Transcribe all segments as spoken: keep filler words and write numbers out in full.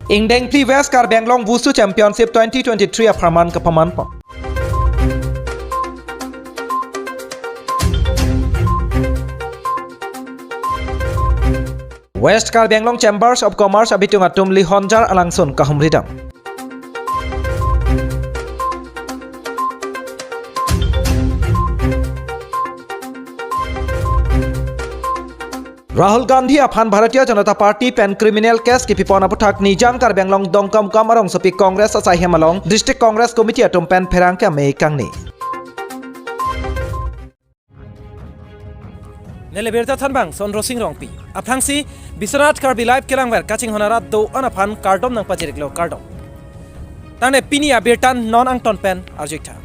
Ingdeng phli West Karbi Anglong Wushu Championship twenty twenty-three apharman kapaman pon. West Karbi Anglong Chambers of Commerce abitung atum Lihonjar alangsun kahumridam. Rahul Gandhi aphan Bharatiya Janata Party pen criminal case kipipon aputhak Nijang Karbi Anglong Dongkamukam arongsopi Congress asaihem along District Congress Committee atum pen pherangke amei kangni. Neli birta thanbang Sondro Sing Rongpi. Aphrangsi Biswanath Karbi Live kelangver kachinghon arat do-an aphan kardom nangpachiriklo, kardom. Tangte pini abirta non angton pen arjuiktha.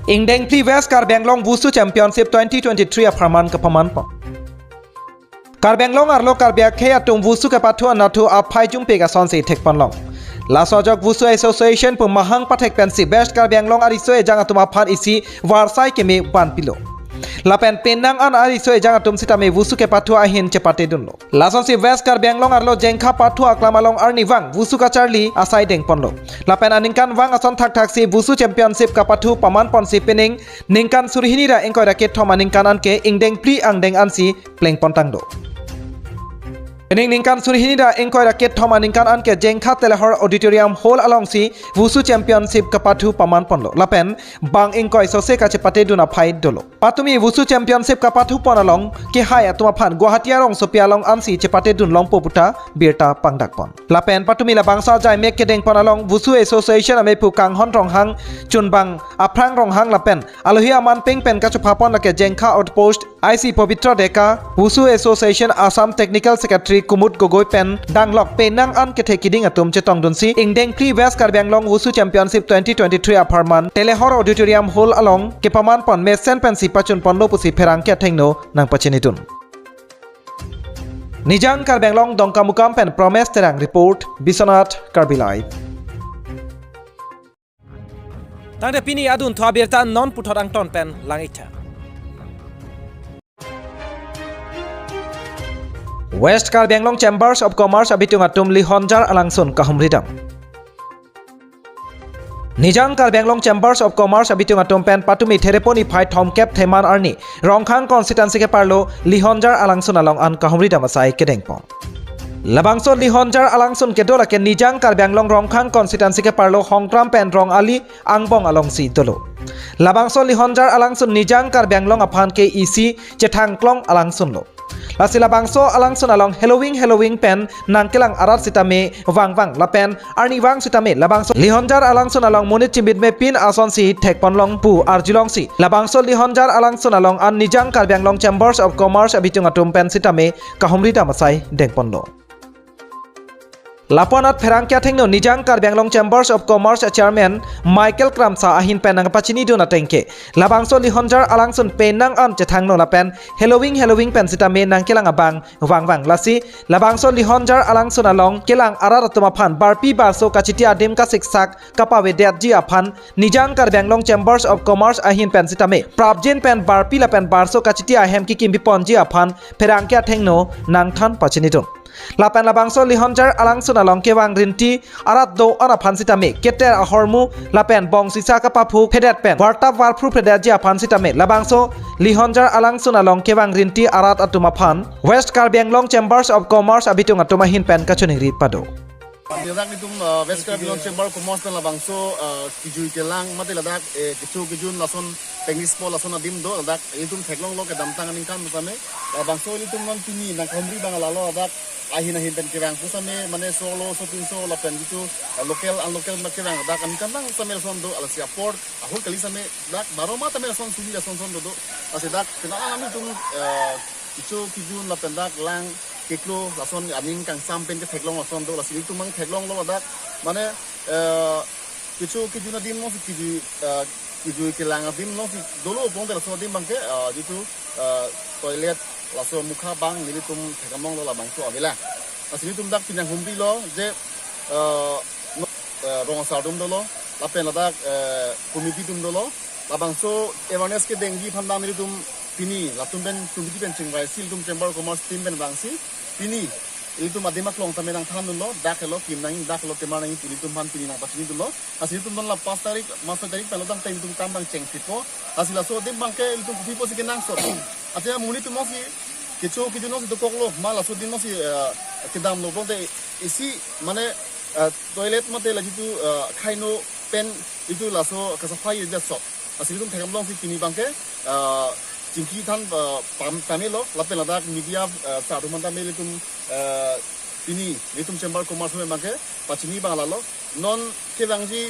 Ingdeng phli West Karbi Anglong Wushu Championship twenty twenty-three apharman kapaman pon. Karbi Anglong arlo Karbi akhei atum Wushu kepathu anatthu aphai jumpe asonsi thekponlong. Laso ajok Wushu Association pu mahang pathek pensi West Karbi Anglong ariso ejang atum aphan isi varsai keme vanpilo. Lapen penang an ariso ejang atum sitame Wushu kepathu ahin chepatedunlo. Lasonsi West Karbi Anglong arlo Jengkha pathu aklam along arnivang Wushu kacharli asai dengponlo. Lapen aningkanvang ason thakthaksi Wushu Championship kapathu paman ponsi pining ningkan surhini ra ingkoi ra kethom aningkan anke ingdeng phli angdeng ansi plengpontang do. Pining ningkan surhini ra ingkoi ra kethom aningkan anke Jengkha Telehor Auditorium Hall alongsi Wushu Championship kapathu paman ponlo. Lapen bang ingkoi sose kachepatedun aphai dolo. Patumi Wushu Championship kapathu pon along kehai atum aphan Guwahati arongsopi along ansi chepatedun longpo puta birta pangdakpon. Lapen patumi labangso ajai mek kedengpon along Wushu Association amephu Kanghon Ronghang, chunbang Aphrang Ronghang lapen alohi aman peng pen kachophapon lake Jengkha Outpost I C Pabitra Deka, Wushu Association Assam Technical Secretary Kumud Gogoi pen danglok penang an kethe kiding atum chetongdunsi ingdeng phli West Karbi Anglong Wushu Championship twenty twenty-three apharman Telehor Auditorium Hall along kepaman pon mesen pensi pachunponlo pusi pherangke athengno nangpachinidun. Nijang Karbi Anglong Dongkamukam pen Promes Terang report, Biswanath Karbi Live. Tangte pini adunthu abirta non puthot angton pen lang-iktha. West Karbi Anglong Chambers of Commerce abitung atum Lihonjar alangsun kahumridam. Nijang Karbi Anglong Chambers of Commerce abitung atum pen patumi Therepon niphai thomkep theman arni Rongkhang constituency keparlo Lihonjar alangsun along an kahumridam asai kedengpon. Labangso Lihonjar alangsun kedo lake Nijang Karbi Anglong Rongkhang constituency keparlo Hongtram pen Rong Ali angbong alongsi dolo. Labangso Lihonjar alangsun Nijang Karbi Anglong aphan ke isi chethangklong alangsunlo. Lasi labangso alangsun along heloving heloving pen nangkelang arat sitame vangvang lapen arnivang sitame labangso Lihonjar alangsun along monit chimbit mepin asonsi thekponlong pu arjulongsi labangso Lihonjar alangsun along an Nijang Karbi Anglong Chambers of Commerce abitung atum pen sitame kahumridam asai dengponlo. Lapu-anat pherangke athengno Nijang Karbi Anglong Chambers of Commerce a Chairman Michael Kramsa ahin pen nangpachinidun atengke, labangso Lihonjar alangsun penang an chethangno lapen heloving heloving pen sitame nangkelang abang vangvang, lasi labangso Lihonjar alangsun along kelang arat atum aphan barpi barso kachiti adim kasiksak kapavedetji aphan Nijang Karbi Anglong Chambers of Commerce ahin pen sitame prapjin pen barpi lapen barso kachiti ahem kekimbiponji aphan pherangke athengno nangthan pachinidun. Lapen labangso Lihonjar alangsun along kevang rinti arat do-an aphan sitame keter ahormu lapen bongsisa kapaphuk phedet pen vartap varphru phedetji aphan sitame labangso Lihonjar alangsun along kevang rinti arat atum aphan West Karbi Anglong Chambers of Commerce abitung atum ahin pen kachiningri pado. Ladak nelitum, uh, West Karbi Anglong Chamber of Commerce pen labangso, uh, kejui kelang mate ladak, eh, kecho kejun lason pengis po lason adim do ladak nelitum theklonglo kedamtang aningkan sitame labangso nelitum non pini nangkahumri abang lalo ladak ahin ahin pen kevang pusitame mane solo so pinso lapen jitu, uh, local unlocal ma kevang ladak aningkanvang sitame lason do, lasi apor ahut kali sitame dak baro ma tame lason suri lason son do do, lasi dak penang nelitum, uh, kecho kejun lapen dak lang keklo lason aning kangsam pen ketheklong lason do, lasi nelitum abang theklonglo ladak mane, eh, kecho kejun adim alongsi kejui, eh, kejui kelang adim alongsi dolo pulotangte laso adim abangke, eh, jitu, eh, toilet laso mukha abang nelitum thekdamlonglo labangso avela. Lasi nelitum dak pini nanghumrilo je, eh, no, eh, rong asar atum dolo lapen ladak, eh, committee atum dolo labangso awareness kedengji aphan abang nelitum Pini latum pen committee pen chingvaisi, ilitum Chamber of Commerce team pen vangsi, pini ilitum adim aklong tame nangthandunlo, dak helo, kim nangji, dak helo, temar nangji pu ilitum aphan pini nangpachinidunlo. Lasi ilitum non la pas tarik, mas tarik pen lo tangte ilitum kam abang chengphitpo. Lasi laso adim abangke ilitum kopi pusi kenangsot. Athe amonit atum si kecho kecho nangsi dokoklo, ma laso adim nangsi, eh, kedamlo pulote isi mane, eh, toilet mate la jitu, eh, khaino pen itum laso kasafai ejat sok. Lasi ilitum thekdam longsi pini abangke, ah, chingki than, ah, pam, pamelo, lapen ladak media, ah, sar atum aphan tame ilitum, ah, pini, ilitum Chamber of Commerce abangke, pachini abang lalo, non kevangji,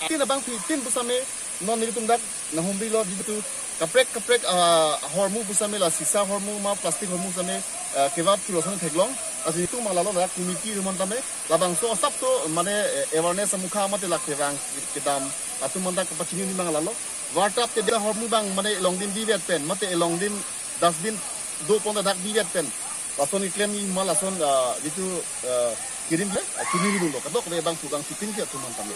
tin abang pi, tin pusitame, non ilitum dak, nahumrilo, jitu, kaprek, kaprek, ah, hormu pusitame la, sisa hormu ma, plastic hormu pusitame, ah, kevap chulo son theklong, lasi ilitum abang lalo, dak committee atum aphan tame, labangso asap to mane, eh, awareness amukha mate la kevang kedam atum aphan ta kapachini abang lalo. Wartap te dia hormu abang mane elongdim bivet pen, mate elongdim dustbin do pon dak bivet pen. Lason iklem i ma lason, ah, jitu, ah, kirim le, ah, chini dulu. Kadokave abang pugang sipin ke atum aphan tame.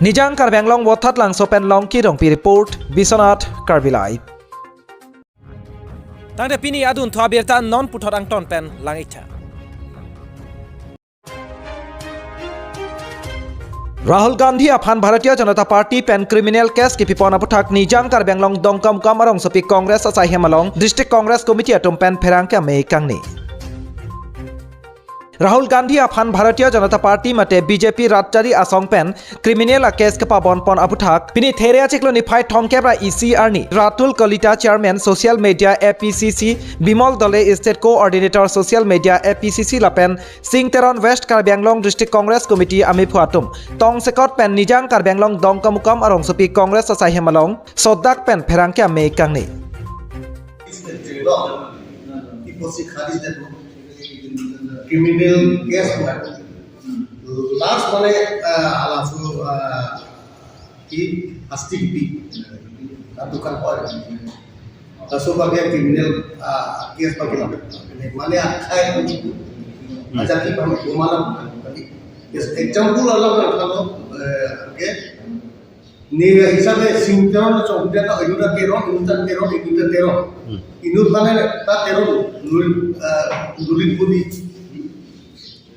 Nijang Karbi Anglong Vothatlangso pen Longki Rongpi report, Biswanath Karbi Live. Tangte pini adunthu abirta non puthot angton pen lang-iktha. Rahul Gandhi aphan Bharatiya Janata Party pen criminal case kepipon aputhak Nijang Karbi Anglong Dongkamukam arongsopi Congress asaihem along District Congress Committee atum pen pherangke amei kangni. Rahul Gandhi aphan Bharatiya Janata Party mate B J P rat chari asong pen criminal a case kepabonpon aputhak pini There achiklo niphai thomkep ra isi arni Ratul Kalita, Chairman Social Media A P C C, Bimol Dole, State Coordinator Social Media A P C C lapen Sing Teron, West Karbi Anglong District Congress Committee amephu atum tongsekot pen Nijang Karbi Anglong Dongkamukam arongsopi Congress asaihem along sodak pen pherangke amei kangni. Criminal case huwa. Last mane, ah, halaso, ah, ki asti kipi. Atu kan koi. Laso abangke criminal, ah, case abangke la. Mane akhai itu. Ajak ki paham ko malam. Yes, example alam kan, eh, okay. Nega hisabe Sing Teron chongdeta, inut ta Teron, inut ta Teron, inut ta Teron. Hmm. Inut mane ta Teron, Lul-, eh, Lulin Modi,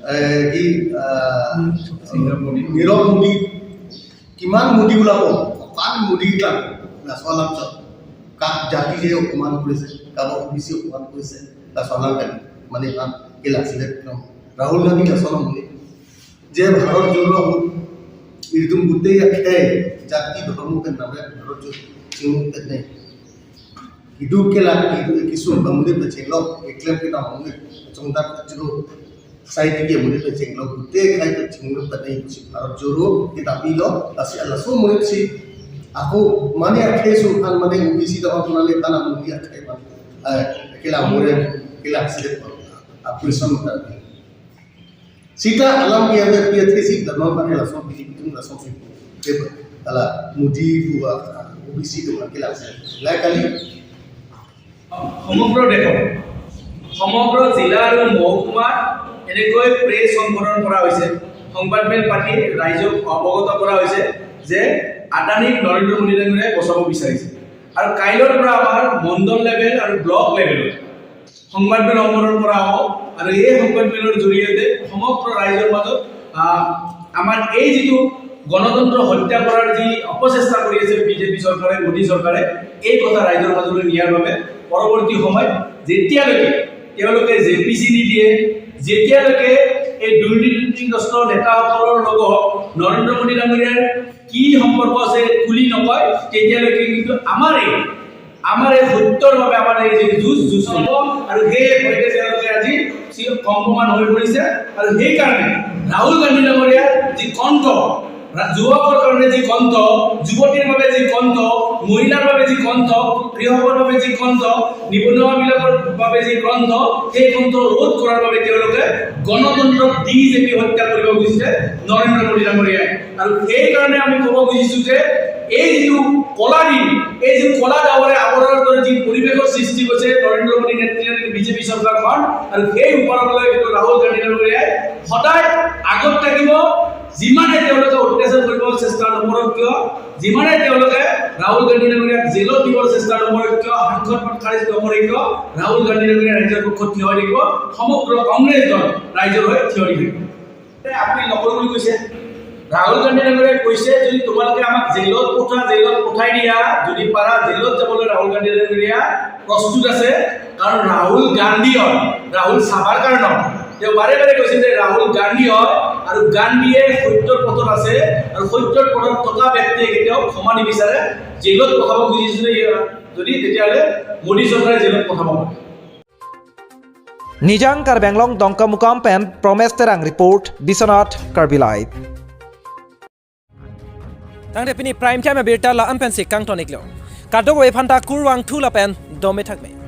eh, ki, eh, Nirav Modi. Nirav Modi. Kiman Modi ulabo, kokan Modi kan, laso alam chot. Kak jati je okoman korise, kak O B C okoman korise, laso alam kan, mane kan, kela silet kan. Rahul Gandhi laso alam mane. Je Bharat Jodo, itum gutei akhei jati dhormo pen name Bharat Jodo chingrum pen ne. Itum kela, itum kisum amonit pachenglo, eklem kedam amonit chongdak chilo, sai tiki amonit pachenglo, gutei akhei pachenglo pen ne si Bharat Jodo kedam pilo, lasi laso amonit si ako mane akhei sung an mane O B C dam apnale tan amonit akhei pan, eh, kela more, kela silet pan. Apri son mata. Sita alam pi ave pi athe si, la non pakai lason pi pi tung lason pi. Ke ala Modi pu, ah, O B C tung pakai lason. Lai kali. সমগ্ৰ দেশত, সমগ্ৰ জিলা আৰু মহকুমাত এনেকৈ প্ৰেছ সংবৰ্ধন কৰা হৈছে, সংবাদমেল পাতি ৰাইজক অৱগত কৰা হৈছে যে আদানীক নৰেন্দ্ৰ মোদী ডাঙৰীয়াই বচাব বিচাৰিছে। আৰু কাইলৈৰ পৰা আমাৰ মণ্ডল লেভেল আৰু ব্লক লেভেলত সংবাদমেল সম্বোধন কৰা হ'ব আৰু এই সংবাদমেলৰ জৰিয়তে সমগ্ৰ ৰাইজৰ মাজত, আহ, আমাৰ এই যিটো গণতন্ত্ৰ হত্যা কৰাৰ যি অপচেষ্টা কৰি আছে বিজেপি চৰকাৰে, মোদী চৰকাৰে, এই কথা ৰাইজৰ মাজলৈ নিয়াৰ বাবে পৰৱৰ্তী সময়ত যেতিয়ালৈকে তেওঁলোকে জে পি চি নিদিয়ে, যেতিয়ালৈকে এই দুৰ্নীতিগ্ৰস্ত নেতাসকলৰ লগত নৰেন্দ্ৰ মোদী ডাঙৰীয়াৰ কি সম্পৰ্ক আছে খুলি নকয়, তেতিয়ালৈকে কিন্তু আমাৰ এই আমাৰ এই সত্যৰ বাবে আমাৰ এই যি যুঁজ, যুঁজ চলিব। আৰু সেই সৈতে তেওঁলোকে আজি চি-, কম্পমান হৈ পৰিছে। আৰু সেইকাৰণে ৰাহুল গান্ধী ডাঙৰীয়াৰ যি কণ্ঠ, ৰা-, যুৱকৰ কাৰণে যি কণ্ঠ, যুৱতীৰ বাবে যি কণ্ঠ, মহিলাৰ বাবে যি কণ্ঠ, কৃষকৰ বাবে যি কণ্ঠ, নিবনুৱাবিলাকৰ বাবে যি কণ্ঠ, সেই কণ্ঠ ৰোধ কৰাৰ বাবে তেওঁলোকে গণতন্ত্ৰক ডি জে পি হত্যা কৰিব খুজিছে নৰেন্দ্ৰ মোদী ডাঙৰীয়াই। আৰু সেইকাৰণে আমি ক'ব খুজিছো যে এই যিটো কলা দিন, এই যিটো কলা ডাৱৰে আৱৰাৰ দৰে যি পৰিৱেশৰ সৃষ্টি কৰিছে নৰেন্দ্ৰ মোদী নেতৃত্বাধীন বিজেপি চৰকাৰখন, আৰু সেই ওপৰত লৈ কিন্তু ৰাহুল গান্ধী ডাঙৰীয়াই সদায় আগত থাকিব, যিমানে তেওঁলোকে অত্যাচাৰ কৰিব চেষ্টা নকৰক কিয়, যিমানে তেওঁলোকে ৰাহুল গান্ধী ডাঙৰীয়াক জেলত দিবৰ চেষ্টা নকৰক কিয়, সাংসদ পদ খাৰিজ নকৰক কিয়, ৰাহুল গান্ধী ডাঙৰীয়া ৰাইজৰ পক্ষত থিয় হৈ থাকিব। সমগ্ৰ কংগ্ৰেছ দল ৰাইজৰ হৈ থিয় হৈ থাকিব। আপুনি নকৰো বুলি কৈছে। ৰাহুল গান্ধী ডাঙৰীয়াই কৈছে, যদি তোমালোকে আমাক জেলত পঠোৱা, জেলত পঠাই দিয়া, যদি পাৰা জেলত যাবলৈ ৰাহুল গান্ধী ডাঙৰীয়া প্ৰস্তুত আছে। কাৰণ ৰাহুল গান্ধী হয়, ৰাহুল সাভাৰকাৰ নহয়। তেওঁ বাৰে বাৰে কৈছে যে ৰাহুল গান্ধী হয় আৰু গান্ধীয়ে সত্যৰ পথত আছে আৰু সত্যৰ পথত থকা ব্যক্তিয়ে কেতিয়াও ক্ষমা নিবিচাৰে। জেলত পঠাব খুজিছে যদি, তেতিয়াহ'লে মোদী চৰকাৰে জেলত পঠাব। Nijang Karbi Anglong Dongkamukam pen Promes Terang report, Biswanath Karbi Live. Tangte pini Prime Time abirta la-an pensi kangton-iklo. Kadokave aphanta kurvangthu lapen dome thakme.